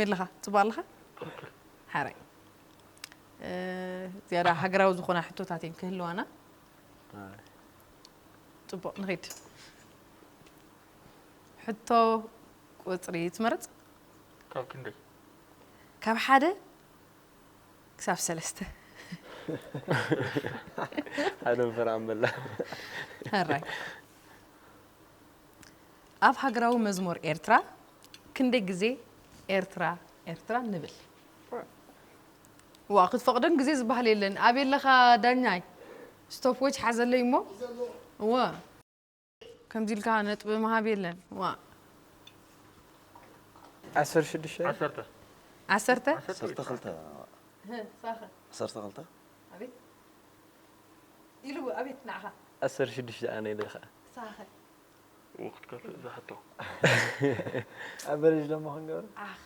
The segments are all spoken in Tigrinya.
የለኻ? ጽቡቕ ኣለኻ? ሓራይ። ዝያዳ ሃገራዊ ዝኾና ሕቶታት እየን ክህልዋና። ጽቡቕ፣ ንኺድ። ሕቶ ቁጽሪ ትመርጽ? ካብ ክንደይ? ካብ ሓደ ክሳብ ሰለስተ። ሓደ ምፈር ኣንበላ። ሕራይ። ኣብ ሃገራዊ መዝሙር ኤርትራ ክንደይ ግዜ ኤርትራ ኤርትራ ንብል? ዋ፣ ክትፈቕዶን ግዜ ዝበሃል የለን። ኣበይ ኣለኻ ዳኛይ? ስቶፕ ዎች ሓዘለይ እሞ። እዋ። ከምዚ ኢልካ ነጥቢ ምሃብ የለን። ዋ። ዓሰርተ ሽዱሽተ። ዓሰርተ። ዓሰርተ? ዓሰርተ ክልተ። ህ፣ ሳኸ። ዓሰርተ ክልተ። ኣቤት። ኢሉ ኣቤት ንዓኻ። ዓሰርተ ሽዱሽተ ኣነ ኢለ ኸዓ። ሳኸ። ክትከፍእ ዝሓቶ። ኣቨሬጅ ደሞ ክንገብር። ኣኽ።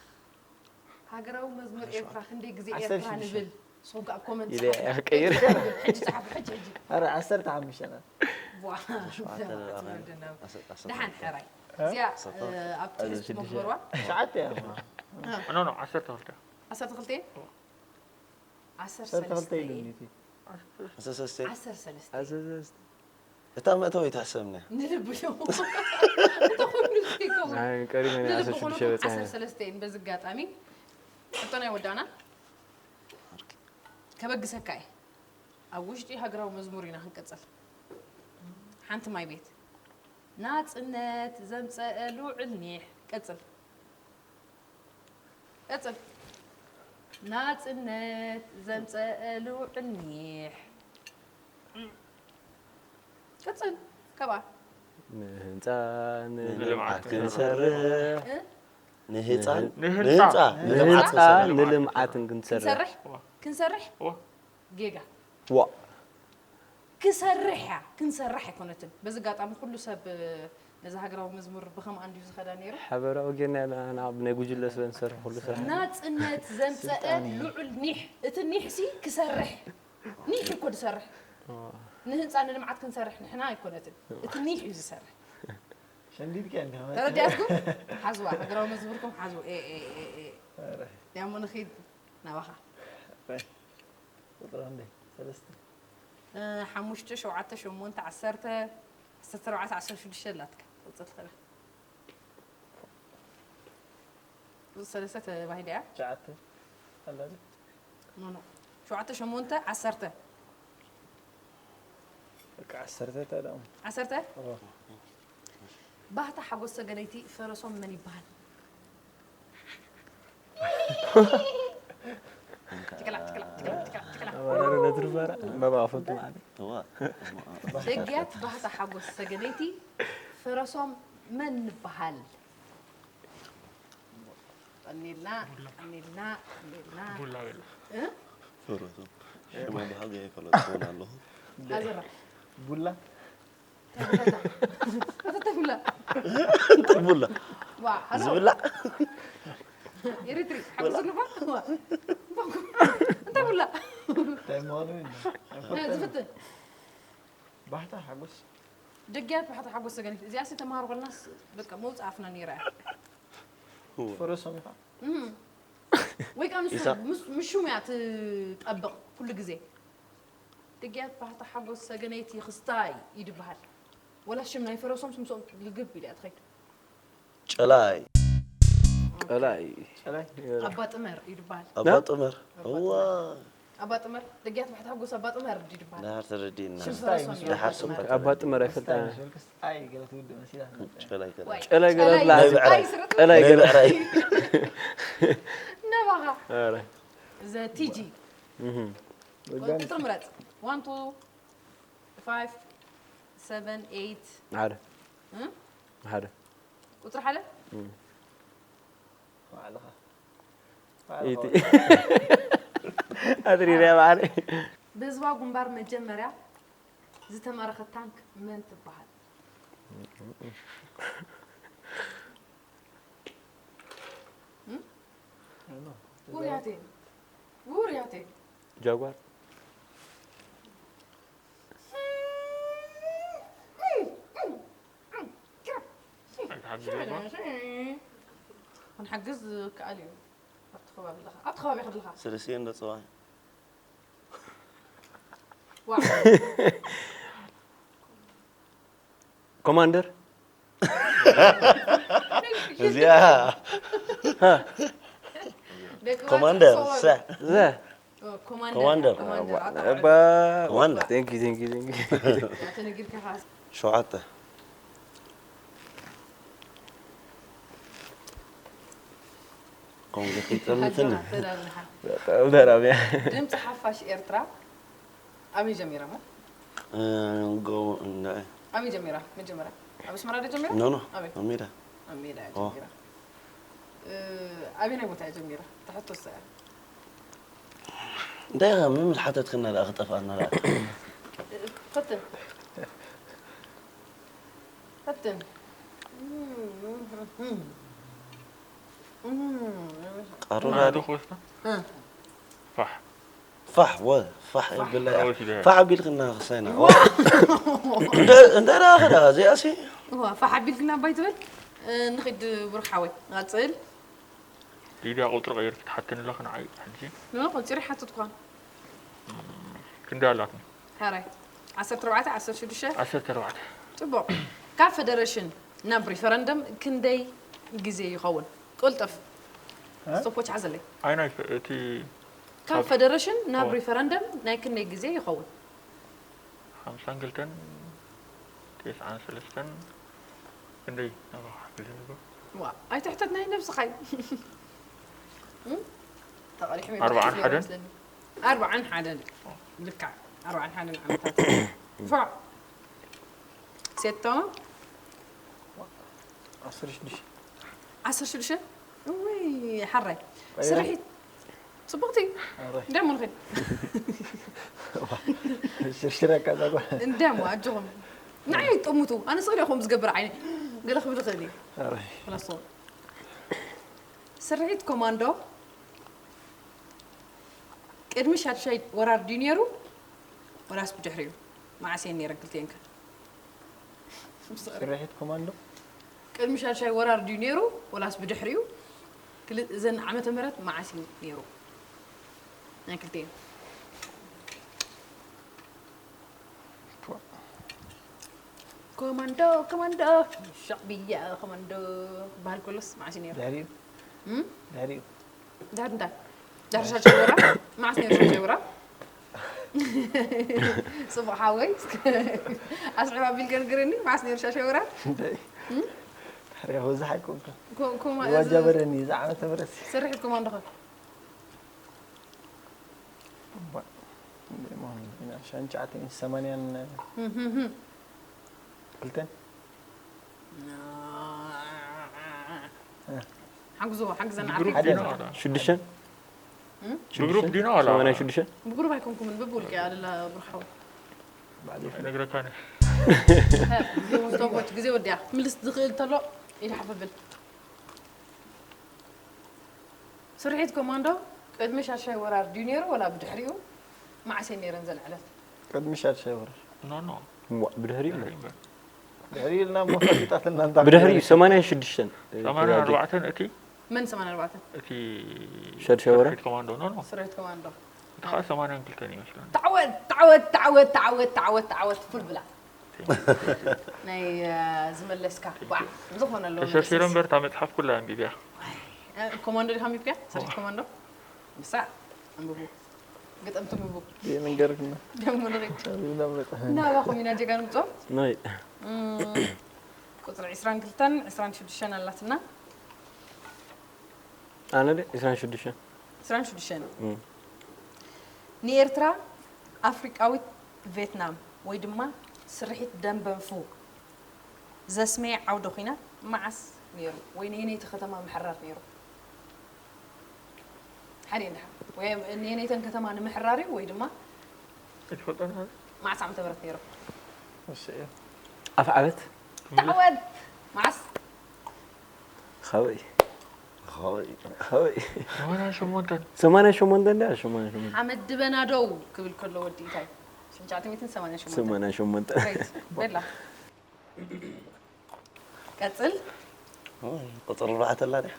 ሃገራዊ መዝሙር ኤርትራ ክንደይ ግዜ ዓሰርተ ኤርትራ ሽዱሽተ። ንብል? ሶጋ ኣብ ኮመንት ኢለ ጸሓፉ። እያ ክቀይር። ሕጂ ጸሓፉ፣ ሕጂ፣ ሕጂ። ኣረ ዓሰርተ ሓሙሽተ ናት። ዋ። ሸውዓተ ጽምር ኣነ ደናዊ። ዓሰርተ ደሓን ክልተ። ሕራይ። እዚኣ ዓሰርተ እ፣ ኣብ ትሕዝቲ መግበርዋ። ትሽዓተ እያ። ኖ ኖ ዓሰርተ ክልተ። ዓሰርተ ክልተ? ዓሰርተ ዓሰርተ ክልተ ሰለስተ ኢሉ እየ። ኒቲ። ዓሰርተ ሰለስተ። ዓሰርተ ሰለስተ። እታ መእተዊት ሓሰብና። ንልቡ እዩ። እንተኾይኑ ዘይከውን። ናይ ቀሪበ ናይ ንልቡ ዓሰርተ ሽዱሽተ ኾይኑ በጻሒ። ዓሰርተ ሰለስተ እየን። በዚ ኣጋጣሚ ሕቶና ይወዳእና። ከበግሰካ እየ። ኣብ ውሽጢ ሃገራዊ መዝሙር ኢና ክንቅጽል። ሓንቲ ማይ ቤት። ናጽነት ዘምጸአ ልዑል ኒሕ። ቀጽል። ቀጽል። ናጽነት ዘምጸአ ልዑል ኒሕ። ቀጽል። ከብኣ። ንህንፃ ንልምዓት ንልምዓት ክንሰርሕ። ክንሰርሕ። እ? ንህፃን ንህንፃ። ንህንፃ ንልምዓት ንህንፃ ክንሰርሕ። ንልምዓትን ክንሰርሕ። ክንሰርሕ? ዋ። ክንሰርሕ? ዋ። ክሰርሕ እያ። ክንሰርሕ ኣይኮነትን። በዚ ኣጋጣሚ ኩሉ ሰብ፣ እ፣ ነዚ ሃገራዊ መዝሙር ብኸምኣ እንድዩ ዝኸዳ ነይሩ። ሓበራዊ ጌርና ኢና ንዓብ ናይ ጉጅለ ስለ ንሰርሕ ኩሉ ስራሕ። ናጽነት ዘምጸአ ስልጣን እዩ። ልዑል ኒሕ። እቲ ኒሕ ሲ ክሰርሕ። ኒሕ እኮ ዝሰርሕ። ዋ። ንህንጻ ንልምዓት ክንሰርሕ ንሕና ኣይኮነትን። እቲ ኒሕ እዩ ዝሰርሕ። ሸንዲድካ እንካ። ተረዲኣትኩም? ሓዝዋ፣ ሃገራዊ መዝሙርኩም ሓዝዋ። ኤ፣ ኤ፣ ኤ፣ ኤ። ኣረ፣ ያሞ ንኺድ ናባኻ። ቁጥሪ ክንደይ? ሰለስተ። እ፣ ሓሙሽተ፣ ሸውዓተ፣ ሸሞንተ፣ ዓሰርተ፣ ዓሰርተ ኣርባዕተ፣ ዓሰርተ ሽዱሽተ ኣላትካ። ትቕጽል ትኽእል ኢኻ። ቁጽሪ ሰለስተ ተባሂላ እያ። ትሽዓተ። ኣላ ድዩ? ኖ፣ ኖ። ሸውዓተ፣ ሸሞንተ፣ ዓሰርተ። በቃ ዓሰርተ ተዳእሙ። ዓሰርተ? እወ። ባህታ ሓጎስ ሰገነይቲ ፈረሶም መን ይበሃል? ጭቅላቅ፣ ጭቅላቅ፣ ጭቅላቅ፣ ጭቅላቅ፣ ጭቅላቅ። ኣባራሪ ነትሪ ባራ መባፈቱ ማለት። እዋ። ደግያት ባህታ ሓጎስ ሰገነይቲ ፈረሶም መን ንበሃል? ቀኒልና፣ ቀኒልና፣ ቀኒልና። ቡላ በላ። እ? ፈረሶም። ሽሞም ብሃገ የፈለጥኩን ኣለኹ። ኣዘራ። ቡላ። ተብለታ። ተብላ። እንታይ ቡላ? ዋ፣ ሃሎ። ዝብላዕ? ኤሪትሪ፣ ሓጎስ ንባ? ዋ። እንታይ ቡላ? እንታይ ምዃኑ ይነ? እ፣ ዝፍትን። ባህታ ሓጎስ። ደግያት ባህታ ሓጎስ ሰገነይቲ። እዚኣ ሲ ተምሃር ኮልናስ በቃ መውጽእ ኣፍና ነይራ እያ። ፈረሶም ኢኻ። እም። ወይ ከዓ ንሱ ኢሳቅ። ምስ፣ ምስ ሽሙ እያ ትጠብቕ ኩሉ ግዜ። ደግያት ባህታ ሓጎስ ሰገነይቲ ክስታይ እዩ ዝበሃል። ወላ ሽም ናይ ፈረሶም ስምሶም ልግብ ኢለ እያ ትኸይድ። ጨላይ። ቀላይ። ጨላይ። ኣባ ጥመር እዩ ዝበሃል። ኣባ ጥመር። እዋ። ኣባ ጥመር፣ ደግያት ባሕቲ ሓጎስ ኣባ ጥመር ድዩ ዝበሃል? ድሓር ተረዲእና። ሽም ፈረሶም እዩ። ድሓር ስም ስታይ ከተረዲእና። ኣባ ጥመር ኣይፈልጣን። ስታይ፣ ስታይ ገለ ትውድእ መሲላ። ጨላይ ገለ። ዋይ። ጨላይ ገለ ጨላይ ብላዕ። ዝብሃል። ኣይ፣ ስርጥ። ጨላይ ናይ ገለ። ብዕራይ። ነባኻ። ኧረ። ዘ ቲጂ። እህ። ቁጥሪ ምረጽ። ዋን፣ ቱ፣ ፋይቭ፣ ሰቨን፣ ኤይት። ሓደ። እ? ሓደ። ቁጽሪ ሓደ? እም። ባዕልኻ። ኢቲ። ኣድሪርያ ባዕለይ። ብህዝባዊ ግንባር መጀመርያ ዝተማረኸት ታንክ መን ትበሃል? እም? ውርያቴ። ውርያቴ። ጃጓር። ኣይትሓግዝ እባ። ክንሓግዝ ዝከኣል እዩ። ከባቢ ኣለኻ? ኣብቲ ከባቢ ከለኻ? ስልስኤ እንዶ ጽባሕ። ኮማንደር እዚኣ ኮማንደር ሰ ኮማንደር ኮማንደር ሸውዓተ ከምዚ ከይጠምትን ድምፂ ሓፋሽ ኤርትራ ኣበይ ጀሚራ? ኣበይ ጀሚራ መጀመርያ? ኣብ ኣስመራ ዶ ጀሚራ? ኖ ኖ ኣበይ? ኣብ ሜዳ። ኣብ ሜዳ እያ ጀሚራ። ኣበየናይ ቦታ እያ ጀሚራ? ትሕቶ እሳ እያ። እንታይ ኢኻ ምምል ሓተትክና ደኣ ክጠፍኣና ደኣ። ፈትን ፈትን። ቀሩራ ዶ ክወስዳ? ፋሕ ፋሕ ወ ፋሕ የብላ እያ። ወሲደ። ፋሕ ኣቢልክና ክሳይና። እንታይ ደኣ ከዳ እዚኣሲ እዋ ፋሕ ኣቢልክና ኣባይ ትብል። ንኺድ ብሩክ ሓወይ። ንቐጽል። ሊድያ ቁፅሪ ቀይርኪ ትሓተኒ ኣለኺ ንዓይ ሕጂ። ኖ፣ ቆፂረ ሓተትኳ። ክንደይ ኣላትኒ? ሕራይ። ዓሰርተ ኣርባዕተ፣ ዓሰርተ ሽዱሽተ። ዓሰርተ ኣርባዕተ። ፅቡቕ። ካብ ፈደረሽን ናብ ሪፈረንደም ክንደይ ግዜ ይኸውን? ቅልጥፍ። ስቶፖች ሓዘለይ። ኣይ ናይ ፈ- እቲ ካብ ፈደረሽን ናብ ሪፈረንደም ናይ ክንደይ ግዜ ይኸውን? ሓምሳን ክልተን ተስዓን ሰለስተን ክንደይ ናባኻ ግዜ ንግበር? ዋ ኣይትሕተት ናይ ነብስኻ እዩ። እም? ተቐሪሑ ኣርባዓን ሓደን? ኣርባዓን ሓደን ልካ ኣርባዓን ሓደን ዓመታት ፋዕ ሴቶ ዓሰርተ ሽዱሽተ ዓሰርተ ሽዱሽተ እውይ ሓራይ ስርሒት ጽቡቕቲ ኣራይ እንዲያሞ ንኽእል ሽርሽረካ ዛጓ እንዲያሞ ኣጆኹም ንዓይ ጠሙቱ ኣነ ስእሊ ኢኹም ዝገብር ዓይነ ገለ ክብል ይኽእል እዩ ኣራይ ክላሶ ስርሒት ኮማንዶ ቅድሚ ሻድሻይ ወራር ድዩ ነይሩ ወላስ ብድሕሪኡ መዓስ እየን ነይረን ክልቲኤን ከ ስርሒት ኮማንዶ ቅድሚ ሻድሻይ ወራር ድዩ ነይሩ ወላስ ብድሕሪኡ ክል- እዘን ዓመተ ምህረት መዓስ እዩ ነይሩ ናይ ክልቲኤን ኮማንዶ ኮማንዶ ሻዕብያ ኮማንዶ ክበሃል ከሎስ መዓስ እዩ ነይሩ ድሕሪኡ እም? ድሕሪኡ ድሕሪ እንታይ ድሕሪ ሻድሻይ ወራር መዓስ ነይሩ ሻድሻይ ወራር ፅቡቕ ሓወይ ኣስዕብ ኣቢል ገርግርኒ መዓስ ነይሩ ሻድሻይ ወራር እንታይ ድሕሪኡ ብዙሕ ኣይኮንኩ ኮ- ኮማ- ዋጃበረኒ እዚ ዓመተ ምህረት ስርሒት ኮማንዶ ኸ ሸንቻዕተን ሰማንያን ክልተን ሓግዞ ሓግዘና ብግሩፕ ዓርከይ ዲና ዋላ ሽዱሽተን ብግሩፕ ዲና ዋላ ሰማንያ ሽዱሽተ ብጉሩብ ኣይኮንኩምን በብውልቂ ኣደላ ብርሓዊ ነግረካኒ ስቶፖች ግዜ ወዲያ ምልስ ዝኽእል ተሎ ኢድሓፍ ብል ስርሒት ኮማንዶ ቅድሚ ሻሻይ ወራር ድዩ ነይሩ ወላ ብድሕሪኡ መዓስ እየን ነይረን ዘን ዕለት ቅድሚ ሻሻይ ወራር ኖ ኖ እሞ ብድሕሪኡ እሞ ድሕሪ እምበር ድሕሪ ኢልና እሞ ፈሊጣትና እንዳ ብድሕሪኡ ሰማንያን ሽዱሽተን ሰማንያ ኣርባዕተን እቲ መን ሰማንያ ኣርባዕተ እቲ ሸድሸወረ? ስርሒት ኮማንዶ ኖ ኖ ስርሒት ኮማንዶ እቲ ከዓ ሰማንያን ክልተን ይመስለኒ ታዕወት ታዕወት ታዕወት ታዕወት ታዕወት ታዕወት ፉል ብላ ናይ ዝመለስካ ባ ዝኾነ ኣለዎ ተሸርሽረ እምበር እታ መፅሓፍ ኩላ ኣንቢብያ ኮማንዶ ዲኻ ኣንቢብካ ስርሒት ኮማንዶ ምሳ ኣንብቡ ግጥም ትንብቡ ይንገርክና ደሞ ንኺድ እናምረጠ ናባኹም ኢና ጀጋኑ ምፅኦም ናይ ቁፅሪ ዕስራን ክልተን ዕስራን ሽዱሽተን ኣላትና ኣነ ደ ዕስራን ሽዱሽተን ዕስራን ሽዱሽተን እም። ንኤርትራ ኣፍሪቃዊት ቬትናም ወይ ድማ ስርሒት ደንበንፉ ዘስመየ ዓውደ ኹናት መዓስ ነይሩ ወይ ነየነይቲ ከተማ ምሕራር ነይሩ ሓደ እንድሓ ወይ ነየነይተን ከተማ ንምሕራር እዩ ወይ ድማ ኣይትፈልጦን መዓስ ዓመተ ምህረት ነይሩ እሺ እዩ ኣፍ ዓበት ታዕወት መዓስ ካበይ ሆይ ካበይ ሰማንያ ሸሞንተን ሰማንያ ሸሞንተ እንዳ ሰማንያ ሸሞንተ ሓመድ ድበና ደው ክብል ከሎ ወዲ ኢታይ ሽንቻዕቲ ሚትን ሰማንያ ሸሞንተ ሰማንያ ሸሞንተ ሬት በላ ቀጽል ቁፅሪ ኣርባዕተ ኣላ ድያ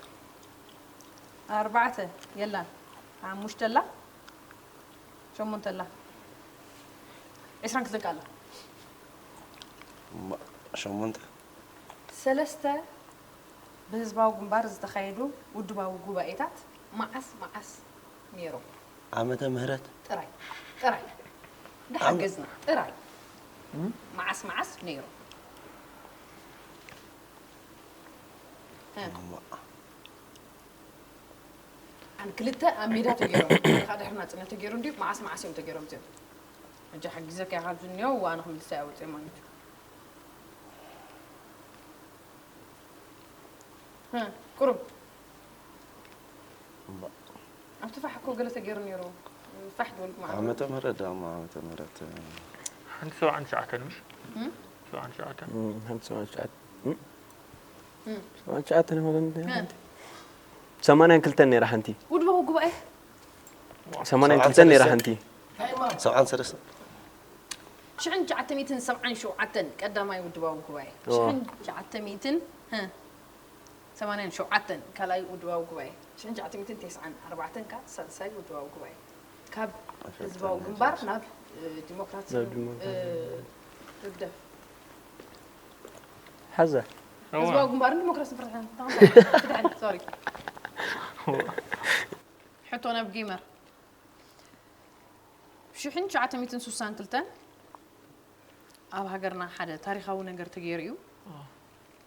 ኣርባዕተ የላን። ሓሙሽተ ኣላ። ሸሞንተ ኣላ። ዒስራን ክልተን ከ ኣላ። እማ፣ ሸሞንተ። ሰለስተ ብህዝባዊ ግንባር ዝተኻየዱ ውድባዊ ጉባኤታት መዓስ መዓስ ነይሮም? ዓመተ ምህረት። ጥራይ ጥራይ እንዳሓገዝና ጥራይ መዓስ መዓስ ነይሮም? እ። እማ፣ ኣን ክልተ ኣብ ሜዳ ተገይሮም፣ ካብ ድሕሪ ናጽነት ተገይሩ እንድዩ፣ መዓስ መዓስ እዮም ተገይሮም እዚኦም? ሕጂ ሓጊዘካ እየ፣ ካብዚ እኒኦ ዋና ክምልሳ እያ ወፂኦም ማለት እዩ። እ፣ ቁሩብ እማ፣ ኣብቲ ፋሕ እኮ ገለ ተገይሩ ነይሩ። ፋሕ ዝበልኩ ማለት ዓመተ ምህረት ዳማ ዓመተ ምህረት። ሓንቲ ሰብዓን ትሽዓተን ምሽ? እም? ሰብዓን ትሽዓተን። እም፣ ሓንቲ ሰብዓን ትሽዓተ እም። ሰብዓን ትሽዓተ ማለት እ። ሰማንያን ክልተን ነይራ ሓንቲ። ውድባዊ ጉባኤ ሰማንያን ክልተን ነይራ ሓንቲ። ሰብዓን ሰለስተ። ሽሕን ትሽዓተ ሚእትን ሰብዓን ሸውዓተን ቀዳማይ ውድባዊ ጉባኤ። እዋ። ሽሕን ትሽዓተ ሚእትን፣ እ፣ ሰማንያን ሸውዓተን ካልኣይ ውድባዊ ጉባኤ። ሽሕን ትሽዓተ ሚእትን ተስዓን ኣርባዕተን ከኣ ሳልሳይ ውድባዊ ጉባኤ። ካብ ህዝባዊ ግንባር ናብ፣ እ፣ ዲሞክራሲ፣ ናብ ዲሞክራሲ። እ፣ ህግደፍ። ሓዛ። ህዝባዊ ግንባርን ዲሞክራሲን ፍርሕን፣ ፍትሕን፣ ሶሪ። ሕቶ ናብ ጌመር። ሽሕን ትሽዓተ ሚእትን ስሳን ክልተን ኣብ ሃገርና ሓደ ታሪኻዊ ነገር ተገይሩ እዩ።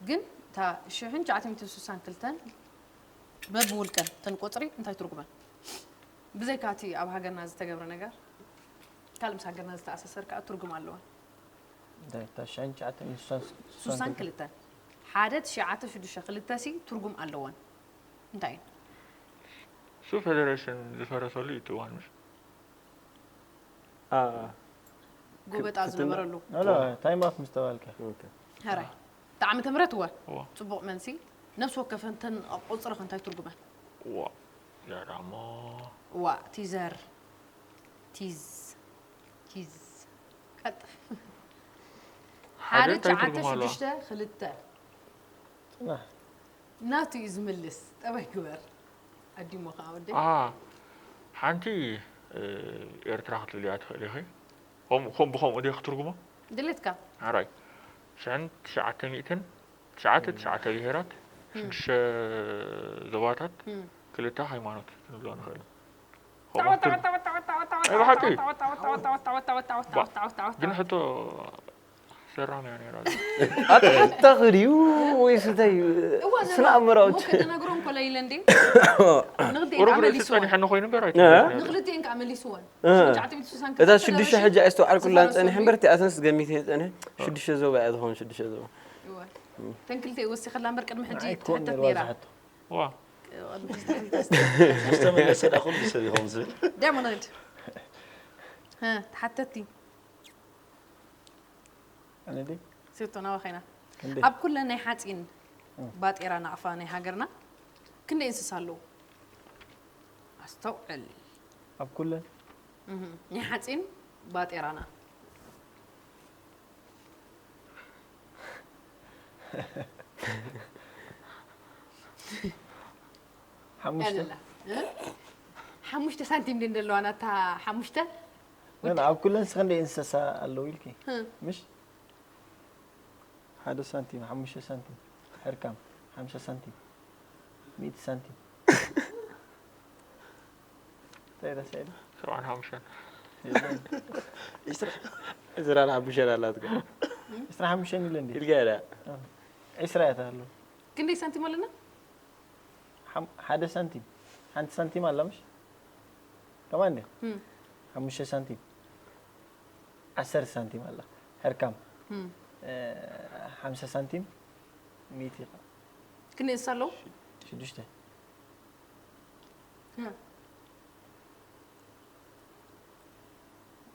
ግን እታ ሽሕን ትሽዓተ ሚእትን ስሳን ክልተን በብውልቀን እተን ቁጽሪ እንታይ ትርጉመን? ብዘይካ እቲ ኣብ ሃገርና ዝተገብረ ነገር፣ ካልእ ምስ ሃገርና ዝተኣሳሰር ከኣ ትርጉም ኣለወን። እንታይ፣ እታ ሽሕን ትሽዓተ ሚእትን ስሳን ስሳን ክልተን። ሓደ ትሽዓተ ሽዱሽተ ክልተ ሲ ትርጉም ኣለወን። እንታይ እዩ? እሱ ፌደሬሽን ዝፈረሰሉ እዩ እቲ እዋን፣ ምሽ? አ፣ ጎበጣ ክፍትና- ዝነበረሉ። ኖ፣ ኖ፣ ታይም ኣውት ምስ ተባልካ። ኦኬ። ሕራይ። እታ ዓመተ ምህረት እወ። እዋ። ጽቡቕ መልሲ። ነፍሲ ወከፈን እተን ቁጽሪ ከ እንታይ ትርጉመን? ዋ፣ ያዳሞ። ዋ፣ ቲዘር። ቲዝ። ቲዝ። ቀጥ። ሓደ ሓደ እንታይ ትሽዓተ ትርጉም ኣለዋ? ሽዱሽተ ክልተ። ጽናሕ። ናቱ እዩ ዝምልስ። ጠባይ ግበር። ኣዲሞ ከኣ ወደይ። ኣሃ፣ ሓንቲ፣ እ፣ ኤርትራ ክትብልያ ትኽእሊ ኢኺ። ከም-፣ ከም-፣ ብኸምኡ ድየ ክትርጉሞ? ድሌትካ። ሓራይ። ሽሕን ትሽዓተ ሚእትን፣ ትሽዓተ፣ ትሽዓተ ብሄራት፣ ሽዱሽተ ዞባታት፣ እም። ክልተ ሃይማኖት ክንብሎ ንኽእል። ከምኡ ክትርጉም። ናይ ብሓቂ? ባ-፣ ግን ሕቶ ሰራም እያ ነይራ። ኣታ ክድዩ ወይስ እንታይ እዩ? እዋ፣ ስነ ኣእምራዊ እሞ ከተናግሮም ኮላ ኢለ እንዴ? ንኽልቲኤን ቁሩብ ከኣ ርእሲ መሊስወን። ጸኒሐኒ ኮይኑ እምበር እ? ኣይተመለስናዮ። ንኽልቲኤን ከኣ መሊስወን። እ። ሽሕን ትሽዓተ ሚእትን ስሳን ክልተ እታ ሽዱሽተ ፌደሬሽን ሕጂ ኣይስተውዓልኩላን ዝተፈረሰሉ ጸኒሐ እምበር እቲኣተን ገሚተ እየ ጸኒሐ። ሽዱሽተ ዞባ እያ ዝኾን ሽዱሽተ ዞባ። እወ። ተን ክልተ ይወሲኸላ እምበር ቅድሚ ሕጂ ንዓይ ክኾን ትሕተት ነይርዋ ነይራ። ዝሓቶ። ዋ። ምስ ተመለሰ ዳ ኩሉ ሰብ ይኸውን ዝብል። ደሞ ንኸይድ። እ፣ ተሓተቲ። ኣነ ድይ? ሴቶ ናባኻ ኢና። ክንደይ? ኣብ ኩለን ናይ ሓጺን እ። ባጤራ ናቕፋ ናይ ሃገርና ክንደይ እንስሳ ኣለዉ? ኣስተውዕል። ኣብ ኩለን? እህ፣ ናይ ሓጺን ባጤራና። ሓሙሽተ? ያለላ፣ እ? ሓሙሽተ ሳንቲም ድን ዘለዋ ናታ ሓሙሽተ? ኖ፣ ኖ፣ ኣብ ኩለን ስ ክንደይ እንስሳ ኣለዉ ኢልኪ? እ። ምሽ? ሓደ ሳንቲም፣ ሓሙሽተ ሳንቲም፣ ሕርካም፣ ሓምሳ ሳንቲም፣ ሚእቲ ሳንቲም። እንታይ ረሳይ ዶ? ሰብዓን ሓሙሽተን። የለን። ዕስራን ሓሙሽተን ኣላትካ። ዕስራን ሓሙሽተን ኢለ እንዴ? ኢልካ እያ ዳ? ዕስራ እያ ትሃሉ። ክንደይ ሳንቲም ኣለና? ሓም-፣ ሓደ ሳንቲም። ሓንቲ ሳንቲም ኣላ ምሽ? ከማን እንዴ? እም። ሓሙሽተ ሳንቲም። ዓሰርተ ሳንቲም ኣላ። ሕርካም። እም። እ፣ ሓምሳ ሳንቲም። ሚእቲ ኢኻ። ክንደይ እንስሳ ኣለዉ? ሽዱሽተ። እ።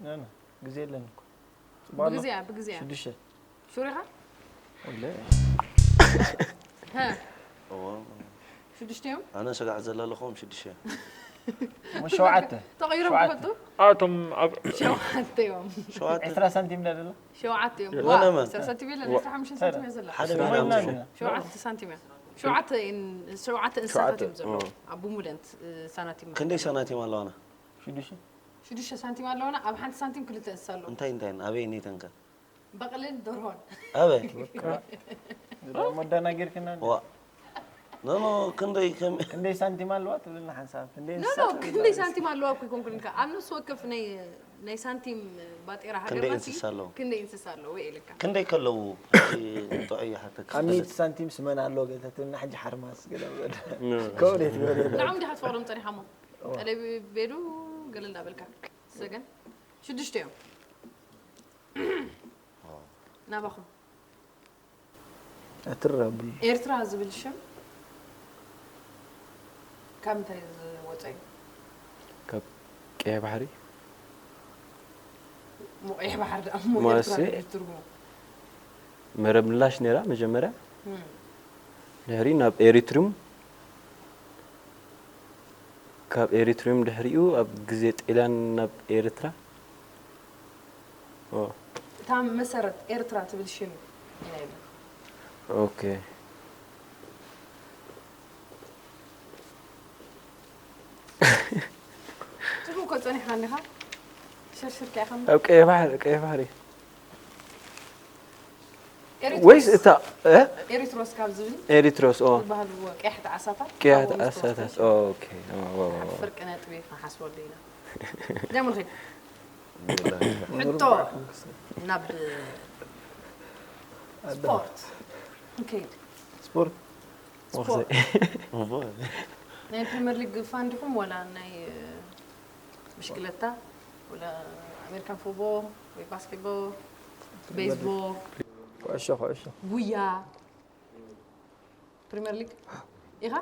ኖ፣ ኖ፣ ግዜ የለን እኮ። ጽቡቕ ኣሎ። ብግዜያ፣ ብግዜያ። ሽዱሽተ። ሹር ኢኻ? ወለ። ሀ፣ እዎ። ሽዱሽተ እዮም? ኣነ ሰጋዕ ዘላ ኣለኹም ሽዱሽተ እዮም። እሞ ሸውዓተ። ተቐይሮም ሸውዓተ። ክፈልጡ? ኣቶም ኣብ ሸውዓተ እዮም። ሸውዓተ። ዕስራ ሳንቲም ዳ ደላ? ሸውዓተ እዮም። የለ። ዋ፣ ወነ መን? ዕስራ ሳንቲም የለን፣ ዋ። ዕስራ ሓሙሽተ ሳንቲም እያ ዘላ። ሓደ እሞ ሚእቲ ኢና ሓሙሽተ። ንሕና። ሸውዓተ ሳንቲም እያ። ሸውዓተ እን- ሸውዓተ እንስሳታት ሸውዓተ፣ እዮም ዘለዉ። እ። ኣብ ብሙደንት እ፣ ሳናቲም ክንደይ ማለት እዩ። ሳናቲም ኣለዋና? ሽዱሽተ። ሽዱሽተ ሳንቲም ኣለዋና። ኣብ ሓንቲ ሳንቲም ክልተ እንስሳ ኣለዎ። እንታይ እንታይ ኣበይ ኔተንከ? በቕልን ደርሆን። ኣበይ? መዳናጊርክና ዋ ኖ ኖ ክንደይ ከም ክንደይ ሳንቲም ኣለዋ ትብልና ሓንሳብ ክንደይ ኖ ኖ እንስሳት ክንደይ ኣለዋ? ሳንቲም ኣለዋ እኮ ይኮንኩልካ ኣብ ነፍሲ ወከፍ ናይ ናይ ሳንቲም ባጤራ ክንደይ ሃገርና እንስሳ ኣለዎ? ክንደይ እንስሳ ኣለዎ ወይ ኢልካ ክንደይ ከለዉ ሕጂ ጥዑይ ይሓተካ ኣብ ሚእቲ ሳንቲም ስመን ኣሎ ገለ ትብልና ሕጂ ሓርማስ ገለ በል ከምኡ ደይ ትበል የለ ንዖም ዲኻ ትፈቕዶም ጸኒሓሞ ቀለቤዱ ገለ እንዳበልካ ሰገን ሽዱሽተ እዮም ናባኹም ኣትረብሉ ኤርትራ ዝብል ሽም ካብ ምንታይ ዝወፀ እዩ? ካብ ቀይሕ ባሕሪ ሙቐይሕ ባሕሪ ደኣ እሞ ማለትሲ? ኤርትራ ዝብል ትርጉሙ መረብ ምላሽ ነይራ መጀመርያ እም። ድሕሪ ናብ ኤሪትሪም ካብ ኤሪትሪም ድሕሪኡ ኣብ ግዜ ጤልያን ናብ ኤርትራ ኦ፣ እታ መሰረት ኤርትራ ትብል ሽም ኢና ኢሉ ኦኬ ጽቡቅ እኮ ጸኒሕካ እንዲኻ ሸርሽርካ ኢኻ ኣብ ቀይሕ ባሕሪ ቀይሕ ባሕሪ ወይስ እታ እ? ኤሪትሮስ ካብ ዝብል ኤሪትሮስ ኦ ዝበሃሉ ቀያሕቲ ዓሳታት ቀያሕቲ ካብኦም ዓሳታት ዝተወስደ ኦኬ ኦ፣ ኦ፣ ኦ። ፍርቂ ነጥቢ ክንሓስበሉ ኢና ደምልኺ ሕቶ ናብ ስፖርት ንከይድ ስፖርት ስፖርት ናይ ፕሪምየር ሊግ ፋን ዲኹም ወላ ናይ ብሽክለታ ወላ ኣሜሪካን ፉትቦል ወይ ባስኬትቦል ቤዝቦል ኩዕሾ ኩዕሾ ጉያ ፕሪምየር ሊግ ኢኻ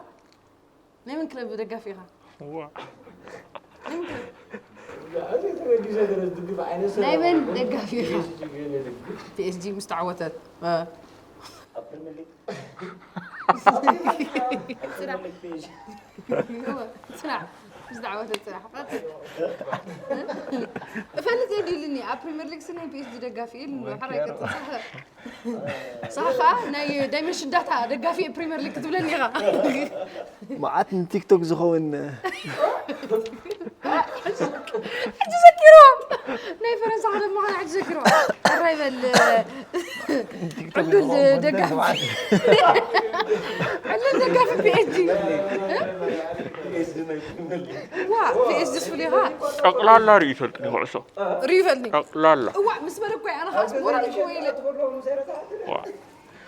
ናይ መን ክለብ ደጋፊ ኢኻ ዋ ናይ መን ክለብ ናይ መን ደጋፊ ኢኻ ፒኤስጂ ምስ ተዓወተት እ። ስራሕ ስራሕ ምስ ተዓወተት ስራሕ ቀጽል እፈልጥ የድልኒ ኣብ ፕሪምየር ሊግ ስናይ ፒኤስጂ ደጋፊ ኢሉ ሕራይ ቀጽል ሳኻ ናይ ዳይመንሽን ዳታ ደጋፊ ፕሪምየር ሊግ ክትብለኒ ኢኻ መዓት ንቲክቶክ ዝኸውን ሕጂ ዘኪርዎ ናይ ፈረንሳ ሓደ ምዃን ሕጂ ዘኪርዎ ሕራይ በል ዕዱል ደጋፊ ዕዱል ደጋፊ ፒኤስጂ ዋ ፒኤስጂ ስፍሊኻ ጠቕላላ ርእዩ ይፈልጥኒ ኩዕሶ ርእዩ ይፈልጥኒ ጠቕላላ እዋ ምስ በለ እኮ ኣነ ከዓ ስፖርት እኮ ኢለ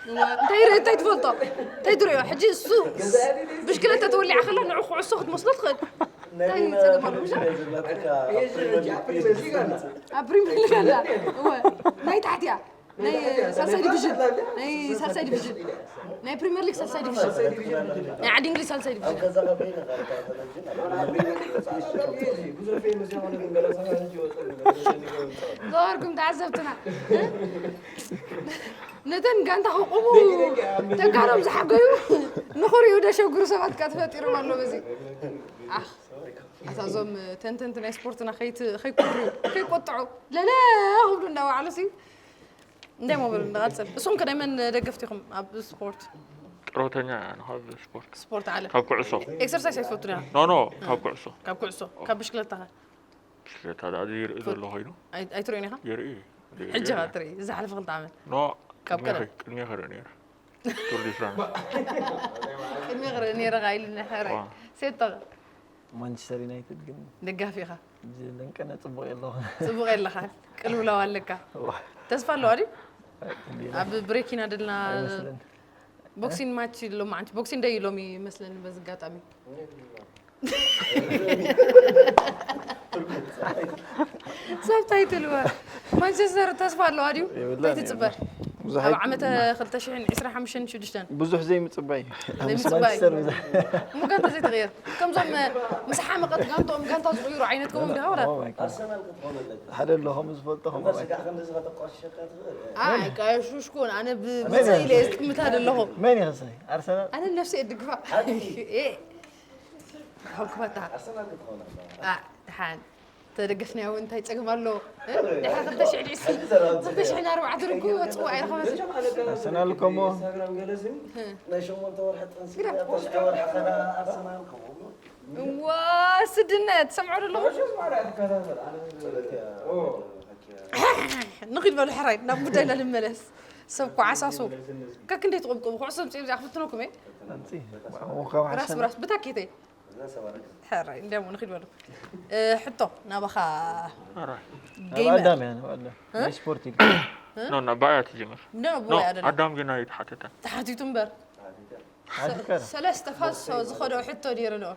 እንታይ ርኢ እንታይ ትፈልጦ እንታይ ትሪኦ ሕጂ እሱ ብሽክለተ ተወሊዓ ከላ ንዑ ኩዕሶ ክትመስሎ ትኽእል እንታይ ጸገም ኣሎ ምሽ ኣብ ፕሪምየር ሊግ ኣላ እወ ናይ ታሕቲያ ናይ ሳልሳይ ዲቪዥን ናይ ሳልሳይ ዲቪዥን ናይ ፕሪምየር ሊግ ሳልሳይ ዲቪዥን ናይ ዓዲ እንግሊዝ ሳልሳይ ዲቪዥን ዝኸበርኩም ተዓዘብትና ነተን ጋንታ ክቁሙ ተጋሮም ዝሓገዩ ንኽሪኡ ደሸግሩ ሰባት ካ ተፈጢሮም ኣሎ በዚ ኣታ እዞም ተንተንቲ ናይ ስፖርትና ከይቆጥዑ ለለ ክብሉ እንዳባዕሉ ሲ እንታይ ሞ በሉ ንቐፅል እሱም ከ ናይ መን ደገፍቲ ኢኹም ኣብ ስፖርት ጥሮተኛ ንካብ ስፖርት ስፖርት ዓለም ካብ ኩዕሶ ኤክሰርሳይስ ኣይትፈቱን ኢና ኖ ኖ ካብ ኩዕሶ ካብ ኩዕሶ ካብ ብሽክለታ ኸ ብሽክለታ ደኣ ዘይርኢ ዘሎ ኮይኑ ኣይ- ኣይትርእዮን ኢኻ ይርኢ ሕጂ ኸ ትርኢ ዝሓለፈ ክልተ ዓመት ኖ ካብ ቅድሚያ ቀደም። ከ- ቅድሚያ ከርኢ ነይረ ቱር ዲ ፍራንስ ቅድሚ ክርኢ ነይረ ኻ ኢሉ ንሕረ ዋ። ሴቶ ኸ ማንቸስተር ዩናይትድ ግን ደጋፊ ኢኻ ዝለንቀነ ፅቡቅ የለኹ ፅቡቅ የለኻ ቅልውላው ኣለካ ዋ። ተስፋ ኣለዋ ድዩ ኣብ ብሬኪና ደልና ኣይመስለን ቦክሲን ማች ሎማዓንቲ ቦክሲን ደይ ሎሚ ይመስለኒ በዚ ኣጋጣሚ ሳብታይትል ማንቸስተር ተስፋ ኣለዋ ድዩ እንታይ ትፅበ ኣብ ዓመተ ክልተ ሽሕን ዕስራን ሓሙሽተን ሽዱሽተን ብዙሕ ዘይምፅባይ ዘይምፅባይ ሙጋንተ ዘይትቕየር ከምዞም ምስ ሓመቐት ጋንቶኦም ጋንታ ዝቕይሩ ዓይነት ከምኦም ዲኻ ወላ ሓደ ኣሎ ከምኡ ዝፈልጦ ከምኡ ኣይቃየሹሽኩን ኣነ ብመፀ ኢለ እየ ዝጥምታ ዘለኹ መን ይኸሰይ ኣርሰናል ኣነ ነፍሰ እየ ድግፋ ሕኩመታ ኣርሰናል ክትኾን ኣለዋ። ድሓን ተደገፍናዮ እንታይ ጸገም ኣለዎ? እ? ድሕሪ ክልተ ሽሕ ዲሲ፣ ክልተ ሽሕን ኣርባዕተን እኮ ይወጽኡ ኣይረኸበትን። ኣርሰናል እኮ እሞ ናይ ሸሞንተ ወርሒ ጥንሲ ክልተ ወርሒ ከዳ ኣርሰናል ከምኡ። ዋ፣ ስድነት፣ ሰምዑ ዶ ኣለኹም? ንኺድ በሉ ሕራይ፣ ናብ ጉዳይና ንመለስ። ሰብ እኮ ዓሳሱ። ከክንደይ ትቕብቅቡ? ኩዕሶ ምጽእ እዚኣ ክፍትነኩም እየ። ኣንቲ፣ ወከባ ራስ ሓሰና። ብራስ፣ ብታኬተይ። ሕራይ፣ እንዲያም ንኺድ በሉ። እ፣ ሕቶ ናባኻ ኣራይ። ናብ ጌመር። ኣዳም እያ፣ ናብ ኣዳም። እ? ናይ ስፖርት ኢልካ። ኖ፣ ኖ፣ ብኣያ ትጅምር። ኖ፣ ኖ፣ ብኣያ ኣይደለም። ኣዳም ግን ኣይተሓተተን። ተሓቲቱ እምበር። ሓቲት ቀረ። ሰለስተ ፋሶ ዝኸዶ ሕቶ ነይሩ ዶ?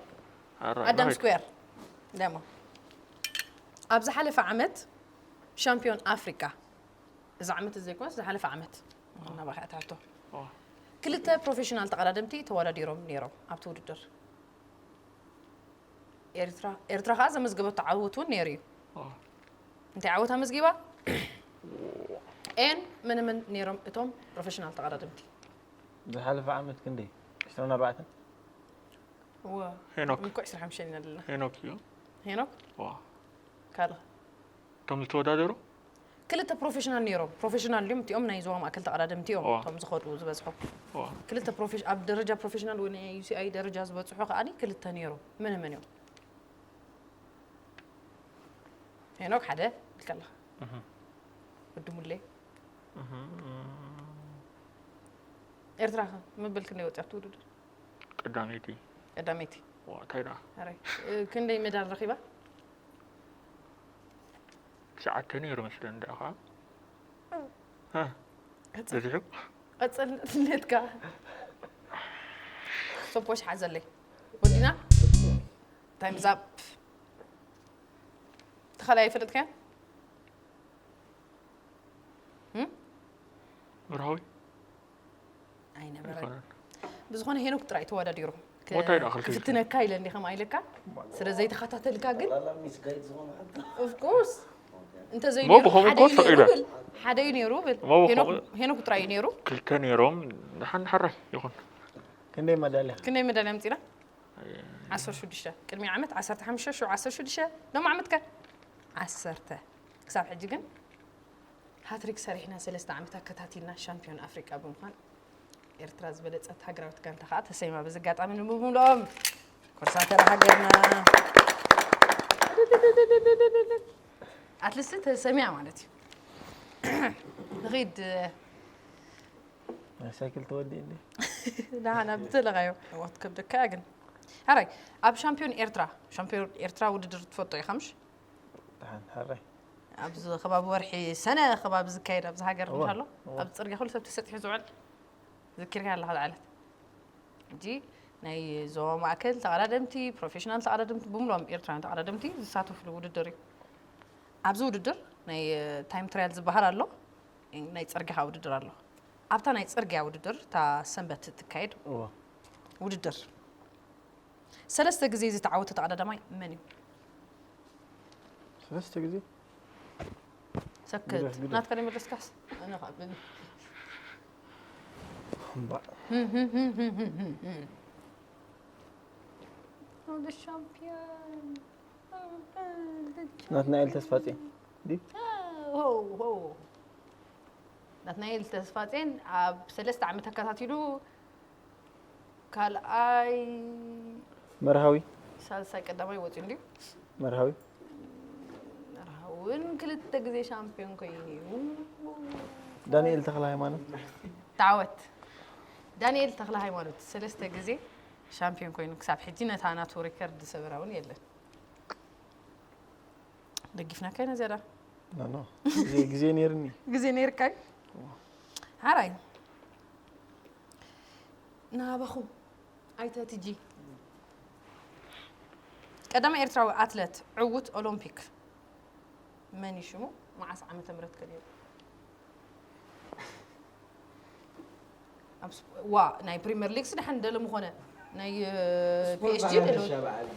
ኣራይ፣ ኣዳም ናይት። ስኩዌር። ደሞ። ኣብ ዝሓለፈ ዓመት ሻምፒዮን ኣፍሪቃ፣ እዚ ዓመት እዚ ዘይኮነስ ዝሓለፈ ዓመት፣ ናባኻ እያ እታ ሕቶ። ኦ። ክልተ ፕሮፌሽናል ተቐዳደምቲ ተወዳዲሮም ነይሮም ኣብቲ ውድድር። ኤርትራ፣ ኤርትራ ከኣ ዘመዝገበቶ ዓወት እውን ነይሩ እዩ። ኦ። እንታይ ዓወት ኣመዝጊባ? ኤን መን መን ነይሮም እቶም ፕሮፌሽናል ተቐዳደምቲ? ዝሓለፈ ዓመት ክንደይ? ዕስራን ኣርባዕተን? እወ። ሄኖክ። እንኮ ዕስራን ሓሙሽተን ኢና ዘለና። ሄኖክ እዩ። ሄኖክ? ዋ። ካልእ? እቶም ዝተወዳደሩ? ክልተ ፕሮፌሽናል ነይሮም። ፕሮፌሽናል ድዮም እቲኦም ናይ ዞባ ማእከል ተቐዳደምቲ እዮም። ዋ። እቶም ዝኸዱ ዝበዝሑ። ዋ። ክልተ ፕሮፌሽ-፣ ኣብ ደረጃ ፕሮፌሽናል ወይ ናይ ዩ ሲ ኣይ ደረጃ ዝበጽሑ ከኣኒ ክልተ ነይሮም። መን መን እዮም? ሄኖክ ሓደ ኢልካ ኣለኻ። እህ። ወዲ ሙሌ። እህ። ኤርትራ ከ መበል ክንደይ ወጽያ ኣብቲ ውድድር? ቀዳመይቲ። ቀዳመይቲ። ዋ፣ እንታይ ደኣ? ኣረ፣ እ፣ ክንደይ ሜዳል ረኺባ? ትሽዓተ ነይሩ መስለኒ ደኣ ኸዓ። እ። በዚሑ? ቀጽል ነትካ። ሶፖሽ ሓዘለይ። ወዲና? ታይምዝ ኣፕ። ተኸላይ ይፈልጥካ? እም? መርሃዊ? ኣይነበረን። ኣይኮነን። ብዝኾነ ሄኖክ ጥራይ ተወዳዲሩ። ሞታይ ደኣ ክልተ ክፍትነካ ኢለ እንዲ ከም ኣይለካ። ስለ ዘይተኸታተልካ ግን። ጠቕላላ ሚስ ጋይድ ዝኾነ ሓንቲ። Of course። ኦኬ። እንተ እሞ ዘይነይሩ ብኸምኡ ሓደ እኮ እዩ ነይሩ ተኺለ። ብል። ሓደ እዩ ነይሩ ብል። እሞ ብኸምኡ ሄኖክ፣ ሄኖክ ጥራይ እዩ ነይሩ። ክልተ ነይሮም፣ ደሓን ሓራይ ይኹን። ክንደይ መዳልያ? ክንደይ መዳልያ ኣምጺና? ኣየ። ዓሰርተ ሽዱሽተ። ቅድሚ ዓመት ዓሰርተ ሓሙሽተ፣ ሽዑ ዓሰርተ ሽዱሽተ። ሎም ዓመት ከ? ዓሰርተ። ክሳብ ሕጂ ግን ሃትሪክ ሰሪሕና ሰለስተ ዓመት ኣከታቲልና ሻምፒዮን ኣፍሪቃ ብምዃን ኤርትራ ዝበለጸት ሃገራዊት ጋንታ ከኣ ተሰይማ። በዚ ኣጋጣሚ ንምምልኦም ኮርሳተር ሃገርና ኣትሊስት ተሰሚያ ማለት እዩ። ንኺድ ናይ ሳይክል ተወዲእ እንዴ? ደሓን ኣብ ዝደለኻዮ እዋት ከብደካ እያ ግን። ሓራይ ኣብ ሻምፒዮን ኤርትራ፣ ሻምፒዮን ኤርትራ ውድድር ትፈልጦ ኢኻ ምሽ? ደሓን ሓራይ። ኣብዚ ከባቢ ወርሒ ሰነ ከባቢ ዝካየድ ኣብዚ ሃገር እወ፣ እንሻሎ እወ። ኣብ ጽርግያ ኩሉ ሰብ ተሰጢሑ ዝውዕል ዝኪርካ ኣለኻ ዝዓለት። ሕጂ ናይ ዞባ ማእከል ተቐዳደምቲ፣ ፕሮፌሽናል ተቐዳደምቲ፣ ብምሎም ኤርትራውያን ተቐዳደምቲ ዝሳተፍሉ ውድድር እዩ። ኣብዚ ውድድር ናይ ታይም ትራያል ዝበሃል ኣሎ፣ ናይ ጽርግያ ውድድር ኣሎ። ኣብታ ናይ ጽርግያ ውድድር፣ እታ ሰንበት እትካየድ እወ። ውድድር፣ ሰለስተ ግዜ ዝተዓወተ ተቐዳዳማይ መን እዩ? ሰለስተ ግዜ? ሰክት። ግደፍ፣ ግደፍ። ናትካ ደይ መለስካስ? ኣነ ኸኣ ብል። እምባእ። Oh, the champion. Oh, the ናትናኤል champion. ተስፋጽዮን። ዲ? Oh, oh, oh. ናትናኤል ተስፋጽዮን ኣብ ሰለስተ ዓመት ተከታቲሉ ካልኣይ መርሃዊ። ሳልሳይ ቀዳማይ ወጺኡ እንድዩ። መርሃዊ። መርሃዊ እውን ክልተ ግዜ ሻምፒዮን ኮይኑ እዩ። ዳንኤል ተኽለ ሃይማኖት። ተዓወት። ዳንኤል ተኽለ ሃይማኖት ሰለስተ ግዜ ሻምፒዮን ኮይኑ ክሳብ ሕጂ ነታ ናቱ ሪከርድ ዝሰበራ እውን የለን። ደጊፍናካ ኢና ዝያዳ። ኖ፣ ኖ። ግዜ፣ ግዜ ነይርኒ። ግዜ ነይርካ እዩ? ሓራይ። ናባኹም ኣይተ ቲጂ። ቀዳማይ ኤርትራዊ ኣትለት ዕዉት ኦሎምፒክ መን እዩ ሽሙ? መዓስ ዓመተ ምህረት ከ ነይሩ? ኣብ ስፖ-፣ ዋ፣ ናይ ፕሪምየር ሊግስ ደሓን ደለ ምኾነ። ናይ፣ እ፣ ስፖርት ፒ ኤስ ጂ ባህልና ደለ። ሻባ ዓሊ።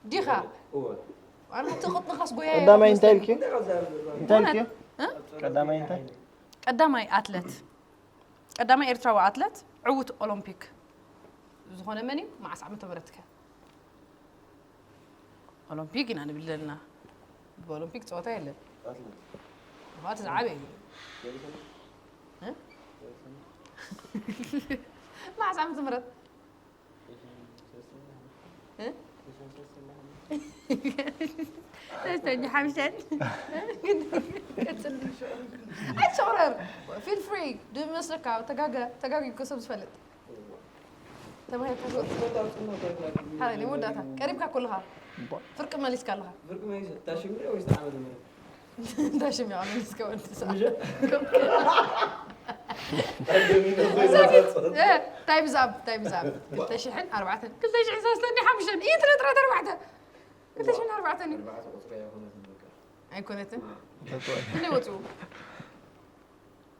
ዲኻ? እወ። ኣነ ትቕጥንኻስ ጎያ ቀዳማይ እንታይ መስለኒ። ኢልኪ? እንታይ ኢልኪ? እ? ቀዳማይ እንታይ? ቀዳማይ ኣትለት፣ ቀዳማይ ኤርትራዊ ኣትለት ዕዉት ኦሎምፒክ ዝኾነ መን እዩ? መዓስ ዓመተ ምህረት ከ? ኦሎምፒክ ኢና ንብል ዘለና። ብኦሎምፒክ ፀወታ የለን። እቲ ዝዓበየ እዩ። እ? መዓስ ዓመተ ምህረት? እ? ሰለስተኛ ሓምሽተን? ኣይትሸቕረር። Feel free ድመስለካ ተጋገ ተጋጊ እኮ ሰብ ዝፈልጥ ተባሂልካ ትወጽእ። ሓራይ ናይ መወዳእታ ቀሪብካ እኮ ኣለኻ። ፍርቂ መሊስካ ኣለኻ። ፍርቂ መሊስ ታሽም ዶ ወይስ ዓመተ ምህረት? ታሽም ያው መሊስካ ወዲ ሰዓት። ታይምዝ ኣፕ ታይምዝ ኣፕ ክልተ ሽሕን ኣርባዕተን ክልተ ሽሕን ሰለስተን ሓሙሽተን ኢት ነጥራት ኣርባዕተ ክልተ ሽሕን ኣርባዕተን እዩ። ኣይኮነትን። ክንደይ ወፂኡ?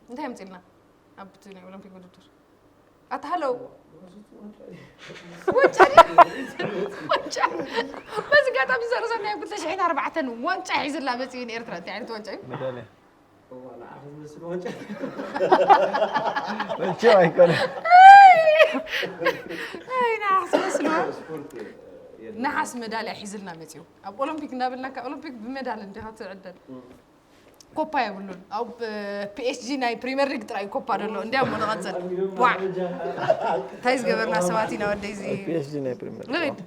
እንታይ ኣምፅልና ኣብቲ ናይ ኦሎምፒክ ውድድር ኣታ ሃለው ዋንጫ ድዩ? ዋንጫ። በዚ ኣጋጣሚ ዘርዘናዮ ክልተ ሽሕን ኣርባዕተን ዋንጫ ሒዝላ መፅኡ ንኤርትራ። እንታይ ዓይነት ዋንጫ እዩ? መዳልያ። እዋ፣ ንዓኺ ዝመስል ዋንጫ። መቸም ኣይኮነ። ኣይ፣ ንዓኺ ዝመስል ዋ-፣ ስፖርት የለን። ነሓስ መዳልያ ሒዝልና መፅኡ። ኣብ ኦሎምፒክ እንዳበልና ካብ ኦሎምፒክ ብመዳል እንዲኻ ትዕደል። ኮፓ የብሉን። ኣብ ፒኤስጂ ናይ ፕሪምየር ሊግ ጥራይ ኮፓ ደሎ። እንዲያ እሞ ንቐጽል። ቧዕ። እንታይ ዝገበርና ሰባት ኢና ወደይ እዚ? ፒኤስጂ ናይ ፕሪምየር ሊግ። ንኺድ።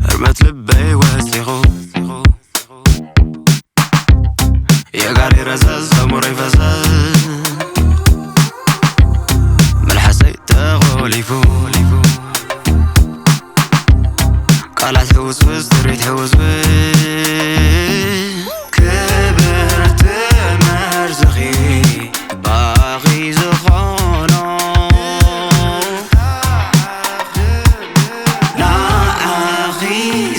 ህርመት ልበይ ወሲኹ የጋሪ ረዘዝ ዘሙረይ ፈዘዝ መልሓሰይ ተቖሊፉ ቃላት ሕውስውስ ትርኢት ሕውስውስ ክብርቲ መርዝኺ ባኺ ዝኾኖ ንዓኺ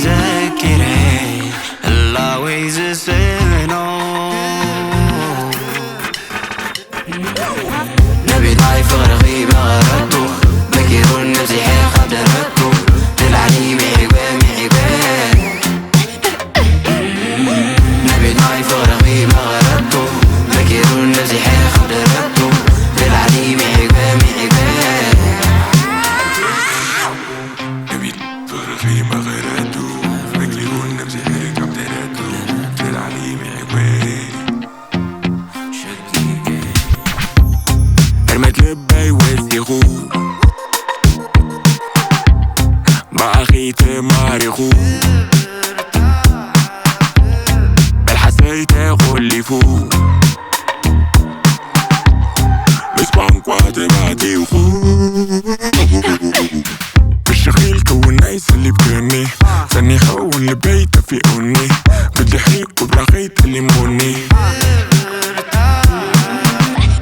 ዘኪረ ህላወይ ዝስእኖ ነቢት ናይ ፍቕርኺ መቐረቱ መኪሩን ነብዚሐ ካብ ደረቱ ንላዕሊ ምዒጎ ምዒጎ ነቢት ናይ ፍቕርኺ መቐረቱ መኪሩን ነብዚሐ ካብ ደረቱ ንላዕሊ ምዒጎ ምዒጎ ነቢት ፍቕርኺ መቐረቱ መኪሩን ነብዚሐ ካብ ደረቱ ንላዕሊ ምዒጎ ህርመት ልበይ ወሲኹ ብኣኺ ተማሪኹ መልሓሰይ ተቖሊፉ ምስ ቋንቋ ተባቲኹ ፍሽኽ ኢልኪ እውን ኣይሰሊብክኒ ጸኒሐ እውን ልበይ ጠፊኡኒ ብድሕሪ ቁብራኸይ ጠሊሙኒ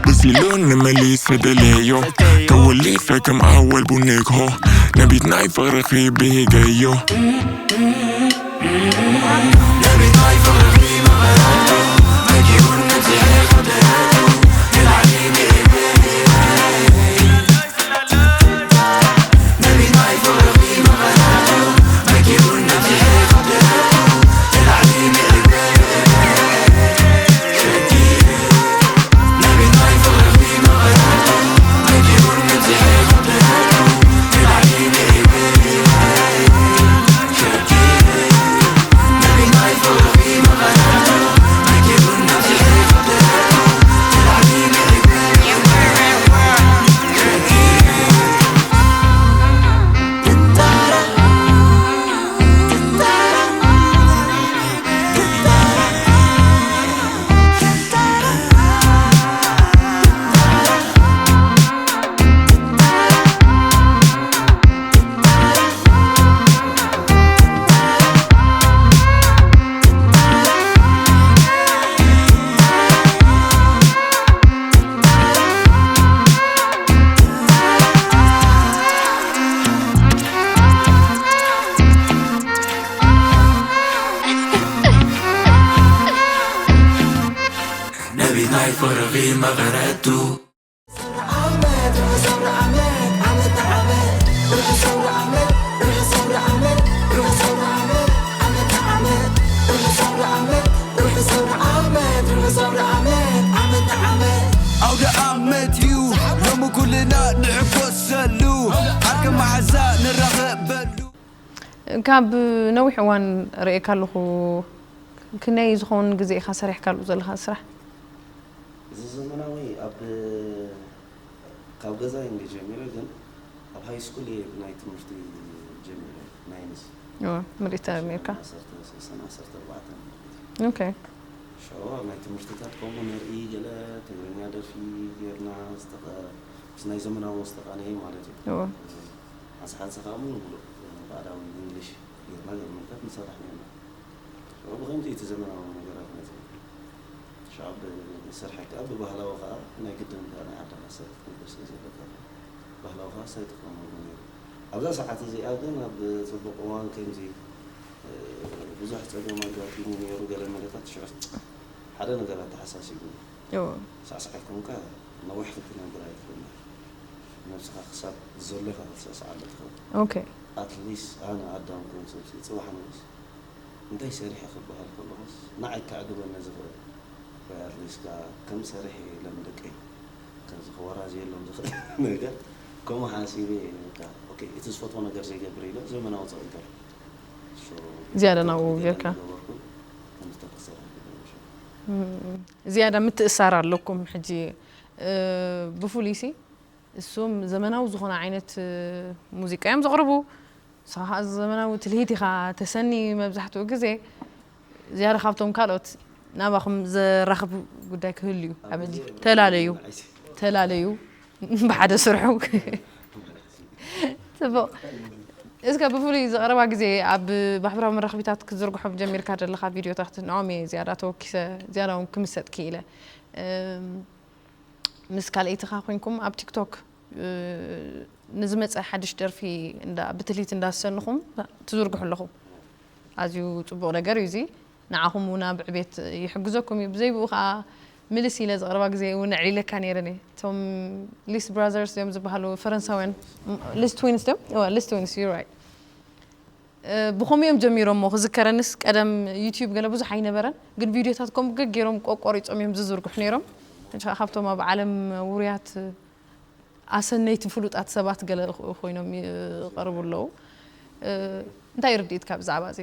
ብሲሉኒ መሊሰ ደልየዮ ተወሊፈ ከም ኣወል ቡንግሆ ነቢት ናይ ፍቕርኺ ብሂገዮ ነቢት ናይ ፍቕርኺ መቐረቱ ካብ ነዊሕ እዋን ርእየካ ኣለኹ። ክንደይ ዝኸውን ግዜ ኢኻ ሰሪሕካሉ ዘለኻ ስራሕ? እዚ ዘመናዊ ኣብ ካብ ገዛ እንደ ጀሚረ ግን ኣብ ሃይ ስኩል እየ ናይ ትምህርቲ ጀሚረ ናይ ምስ ምርኢት ኣሜሪካ። ዓሰርተ ሶስትን ዓሰርተ ኣርባዕተን ማለት እዩ። ኦኬ። ሽዑ ኣብ ናይ ትምህርትታት ከምኡ ንርኢ ገለ ትግርኛ ደርፊ ጌርና ዝተቐ ምስ ናይ ዘመናዊ ዝተቓነየ ማለት እዩ። እወ። ሓንሳ ሓንሳ ከዓ ሙሉ ሙሉ ባዕዳዊ እንግሊሽ ጌርና ገለ መልታት ንሰርሕ ኔርና። ሽዑ ብኸምዚ እቲ ዘመናዊ ነገራት መፅእ። ሽዑ ብስርሒ ከዓ ብባህላዊ ከዓ ናይ ግድን ከዓ ናይ ዓድኻ ሰብ ክትነብር ስለ ዘለካ ባህላዊ ከዓ ሳይትጥቀመሉ ነይሩ። ኣብዛ ሰዓት እዚኣ ግን ኣብ ፅቡቕ እዋን ከምዚ ብዙሕ ፀገም ኣጋጢሙ ነይሩ። ገለ መለታት ሽዑ ሓደ ነገር ኣተሓሳሲቡ እዎ። ሳዕሳዒ ኮንካ ነዊሕ ክትነብር ኣይትኽእልን። ነብስኻ ክሳብ ዘሎ ኢኻ ክትሳስዓሉ ትኽእል። ኦኬ። ኣትሊስት ኣነ ኣዳም ኮንሰፕሲ ፅባሕ ንስ እንታይ ሰሪሐ ክበሃል ከለኹስ ንዓይ ከዕግበኒ ዝኽእል ወይ ኣትሊስት ከዓ ከም ሰሪሐ የለን ደቀይ ከምዚ ክወራዝ የሎም ዝኽእል ነገር ከምኡ ሓሲበ እየ በቃ ኦኬ እቲ ዝፈትዎ ነገር ዘይገብር ኢለ ዘመናዊ ፀቒጠ ዝያዳ ናብኡ ጌርካ። ገበርኩ ከምዝተከሰረ ዝያዳ ምትእሳር ኣለኩም ሕጂ። ብፍሉይሲ እሱም ዘመናዊ ዝኾነ ዓይነት ሙዚቃ እዮም ዘቕርቡ። ንስኻ ዘመናዊ ትልሂት ኢኻ ተሰኒ። መብዛሕትኡ ግዜ ዝያዳ ካብቶም ካልኦት ናባኹም ዘራኽብ ጉዳይ ክህሉ እዩ። ኣብ ሕጂ ተላለዩ ተላለዩ ብሓደ ስርሑ። ጽቡቕ። እስከ ብፍሉይ ዝቐረባ ግዜ ኣብ ማሕበራዊ መራኸቢታት ክትዝርግሖም ጀሚርካ ዘለኻ ቪድዮታት ንዖም እየ ዝያዳ ተወኪሰ ዝያዳ እውን ክምሰጥ ክኢለ። ምስ ካልኣይትኻ ኮይንኩም ኣብ ቲክቶክ ንዝመፀ ሓድሽ ደርፊ ብትልሂት እንዳሰንኹም ትዝርግሑ ኣለኹም። ኣዝዩ ፅቡቕ ነገር እዩ እዚ። ንዓኹም እውን ኣብ ዕቤት ይሕግዘኩም እዩ። ብዘይ ብኡ ከዓ ምልስ ኢለ ዝቐረባ ግዜ እውን ኣዕሊለካ ነይረ እየ። እቶም ሊስ ብራዘርስ እዮም ዝበሃሉ ፈረንሳውያን። ሊስ ትዊንስ ድዮም? ሊስ ትዊንስ፣ you're right። ብኸምኡ እዮም ጀሚሮሞ። ክዝከረንስ ቀደም ዩቲዩብ ገለ ብዙሕ ኣይነበረን፣ ግን ቪድዮታት ከምኡ ገገይሮም ቆቆሪፆም እዮም ዝዝርግሑ ነይሮም። ካብቶም ኣብ ዓለም ውሩያት ኣሰነይቲ ፍሉጣት ሰባት ገለ ኮይኖም ይቐርቡ ኣለዉ። እንታይ ርድኢትካ ብዛዕባ እዚ?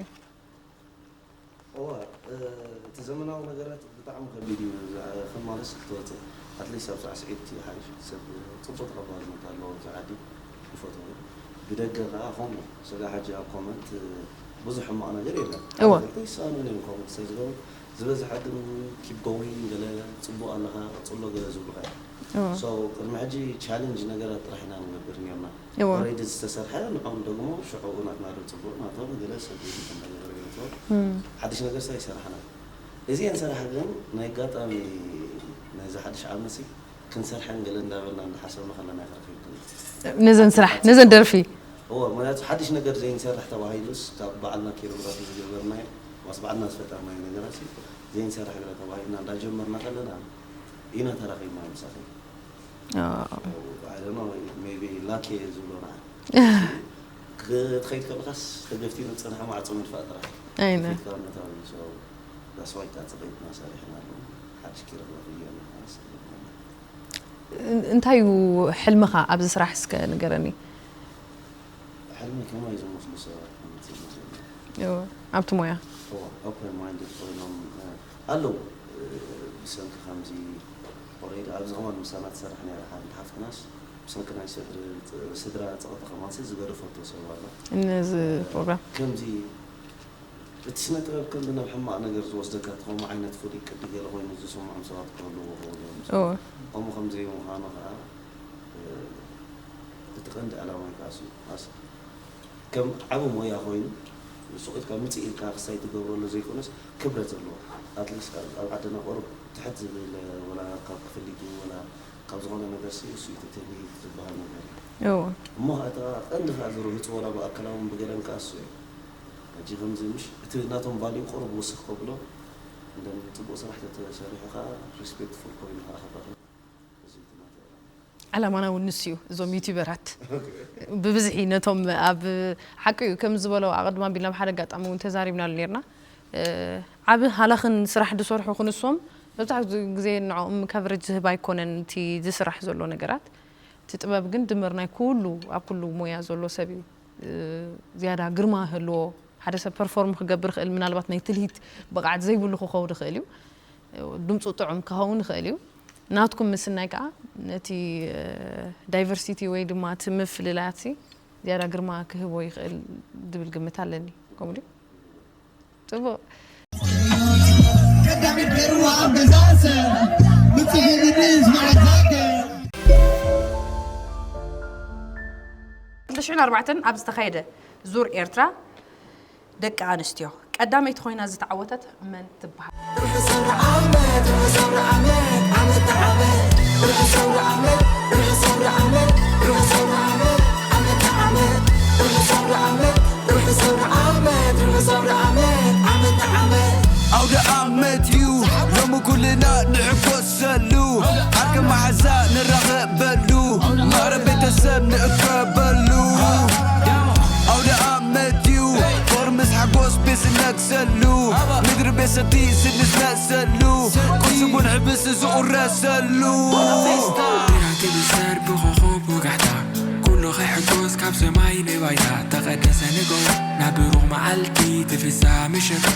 እዋ እቲ ዘመናዊ ነገራት ብጣዕሚ ከቢድ እዩ። ከም ማለት ክትወፅእ ኣትሊስት ኣብ ሳዕስዒት ይሓይሽ። ሰብ ፅቡቅ ተቐባልነት ኣለዎ ኣብዚ ዓዲ ይፈትዎ። ብደገ ከዓ ከምኡ ስጋ ሕጂ ኣብ ኮመንት ብዙሕ ሕማቕ ነገር የለን። እወ። ይሰኣኑን እዮም ኮመንት ስለ ዝገብሩ ዝበዝሐ ግን ኪፕ ጎዊንግ ገለ ፅቡቅ ኣለኻ ቀፅሎ ገለ ዝብሉኻ እዮም። እወ። So ቅድሚ ሕጂ ቻሌንጅ ነገራት ጥራሕ ኢና ንገብር ነርና። እወ። ኦሬዲ ዝተሰርሐ ንዖም ደግሞ ሽዑ ናትና ዶ ፅቡቅ ናቶም ገለ ሰብ ይፈልጥ ነገር ገለ ትበል። ሓድሽ ነገር ሳ ይሰራሕና እዚአን ሰራሕ ግን ናይ ኣጋጣሚ ናይዚ ሓድሽ ዓመት ሲ ክንሰርሐን ገለ እንዳበልና እንዳሓሰብና ከለና ይኸርክብክን ነዘን ስራሕ ነዘን ደርፊ እዎ ምክንያቱ ሓድሽ ነገር ዘይንሰርሕ ተባሂሉስ ካብ በዓልና ኬሮግራፊ ዝገበርናዮ ዋስ በዓልና ዝፈጠርናዮ ነገራት ሲ ዘይንሰርሕ ገለ ተባሂልና እንዳጀመርና ከለና ኢና ተራኺብና ምሳኺ ኣዎ። ቢ ላኪ ዝብሎ ንዓ ክትኸይድ ከለካስ ተገፍቲ ዝፀንሐ ማዕፆ ምድፋእ ጥራሕ ኣይነ ፊትካ ምእታው እዩ ሰው ዳስዋይ ከዓ ፅቐይትና ሰሪሕና ኣለዉ ሓድሽ ኪረግረፍ እያሉ እንታይ እዩ ሕልምኻ ኣብዚ ስራሕ እስከ ንገረኒ? ሕልሚ ከማይ ዝመስሉ ሰባት ከምፅእ ይመስለኒ እዎ፣ ኣብቲ ሞያ ኦፕን ማይንድድ ኮይኖም ኣለዉ ብሰንኪ ከምዚ ኦሬዲ ኣብዚ ከማን ምሳና ትሰርሕ ነራ ሓንቲ ሓፍትናስ ብሰንኪ ናይ ስድሪ- ስድራ ፀቕጢ ከማንሲ ዝገደፈቶ ሰብ ኣሎ ነዚ ፕሮግራም ከምዚ እቲ ስነ ጥበብ ከምዚ ናብ ሕማቕ ነገር ዝወስደካ እቲ ከምኡ ዓይነት ፍሉይ ቅዲ ገለ ኮይኑ ዝስምዖም ሰባት ክህልዎ ክኽእሉ እዮም እዎ ከምኡ ከምዘይምዃኑ ከዓ እቲ ቀንዲ ዕላማ ይከኣስ እዩ ኣስ ከም ዓብ ሞያ ኮይኑ ሱቕ ኢልካ ምፅእ ኢልካ ክሳይ ትገብረሉ ዘይኮነስ ክብረት ዘለዎ ኣትሊስት ኣብ ዓድና ቁሩብ ትሕት ዝብል ወላ ካብ ክፍሊት ወላ ካብ ዝኾነ ነገር ሲ እሱ እዩ ትትህልሂት ዝበሃል ነገር እዩ እዎ እሞ ከዓ እታ ቀንዲ ከዓ ዝርህፁ ወላ ብኣካላውን ብገለን ከዓ እሱ እዩ ሕጂ ከምዚ ምሽ እቲ ናቶም ቫልዩ ቁሩብ ውስኽ ከብሎ እንደን ፅቡቅ ስራሕ ተተሰሪሑ ከዓ ሪስፔክትፉል ኮይኑ ከዓ ክረኸብ እዚ ትማተ ዓላማና እውን ንሱ እዩ። እዞም ዩቲዩበራት ብብዝሒ ነቶም ኣብ ሓቂ እዩ ከም ዝበሎ ኣቐድማ ቢልና ብሓደ ኣጋጣሚ እውን ተዛሪብናሉ ነርና። ዓብ ሃላኽን ስራሕ ዝሰርሑ ክንሶም መብዛሕትኡ ግዜ ንዕኦም ከቨሬጅ ዝህብ ኣይኮነን እቲ ዝስራሕ ዘሎ ነገራት። እቲ ጥበብ ግን ድምር ናይ ኩሉ ኣብ ኩሉ ሞያ ዘሎ ሰብ እዩ። ዝያዳ ግርማ ህልዎ ሓደ ሰብ ፐርፎርም ክገብር ይኽእል። ምናልባት ናይ ትልሂት ብቕዓት ዘይብሉ ክኸውን ይኽእል እዩ። ድምፁ ጥዑም ክኸውን ይኽእል እዩ። ናትኩም ምስናይ ከዓ ነቲ ዳይቨርሲቲ ወይ ድማ እቲ ምፍልላያት ዝያዳ ግርማ ክህቦ ይኽእል ዝብል ግምት ኣለኒ። ከምኡ ድዩ? ጽቡቕ። ቀዳሚት ገርዋ ኣብ ገዛሰ ምጽግርድስ ማዕዛከ ክልተ ሽሕን ኣርባዕተን ኣብ ዝተኻየደ ዙር ኤርትራ ደቂ ኣንስትዮ ቀዳመይቲ ኮይና ዝተዓወተት መን ትበሃል? ኣውደ ኣመት እዩ ሎሚ ኩልና ንሕጎሰሉ ዓርኪ መሓዛ ንራኸበሉ ማረ ቤተሰብ ንእከበሉ ኣውደ ኣመት እዩ ጦር ምስ ሓጎስ ቤት ዝነግሰሉ ምድሪ ቤት ሰቲ ስንስነሰሉ ቁርሲ ቡን ሕብስ ዝቑረሰሉ ብርሃን ትብሰር ብኾኾብ ወጋሕታ ኩሉ ኸይሕጎስ ካብ ሰማይ ንባይታ ተቐደሰ ንጎ ናብ ብሩኽ መዓልቲ ትፍሳ ምሸት